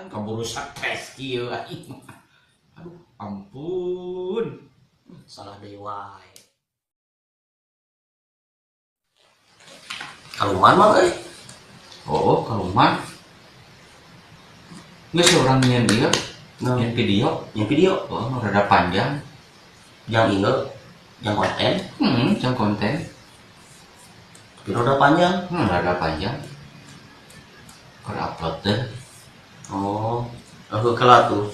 Aing kaburu stres kieu aing. Aduh, ampun. Salah deui wae. Kaluman mah euy. Oh, kaluman. Geus urang nyieun ieu, Nah, nyieun video. Yang video. Oh, nu rada panjang. Jang ieu, jang konten. Jang konten. Tapi rada panjang. Rada panjang. Keur upload teh. Oh, aku kalah tuh.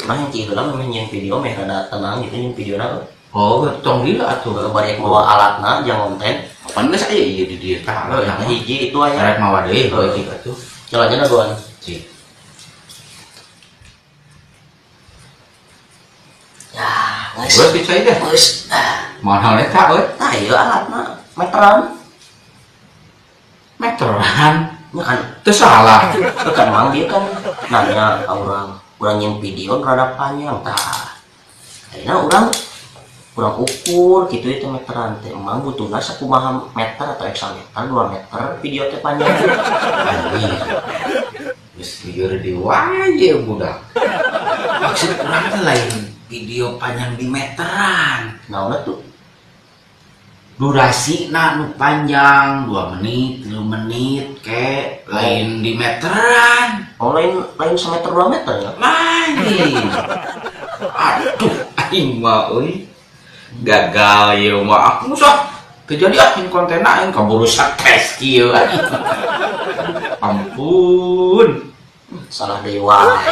Nah, yang cih heula meh nyieun video meh rada tenang gitu nyieun videona. Oh, tong lila atuh. Heuh, bari mawa alatna jang konten. Apaan geus aya ieu di dieu tah? Heuh, eta hiji itu aya. Rek mawa deui heuh cik atuh. Jalannya duaan. Cik. Ya, geus. Geus bisa ieu deh. Geus. Mahal eta euy. Tah ieu alatna meteran. Meteran. Nya kan Teu salah. Teu kan mang dia kan nanya ka urang. Urang nyieun video rada panjang tah. Ayeuna urang ukur gitu itu meteran teh emang butuhna sakumaha meter atau heksameter 2 meter video teh panjang. Anjir. Geus lieur deui wae ieu budak. Maksud urang teh lain video panjang di meteran. Naonna tuh? Durasina nu panjang 2 menit, 3 menit ke lain di meteran. Oh, lain semeter 2 meter ya? Lain. Aduh, aing mah euy. Gagal ieu mah. Aku sok teu jadi ah ini kontenna aing kaburu stres kieu aing. Ampun. Salah deui wae.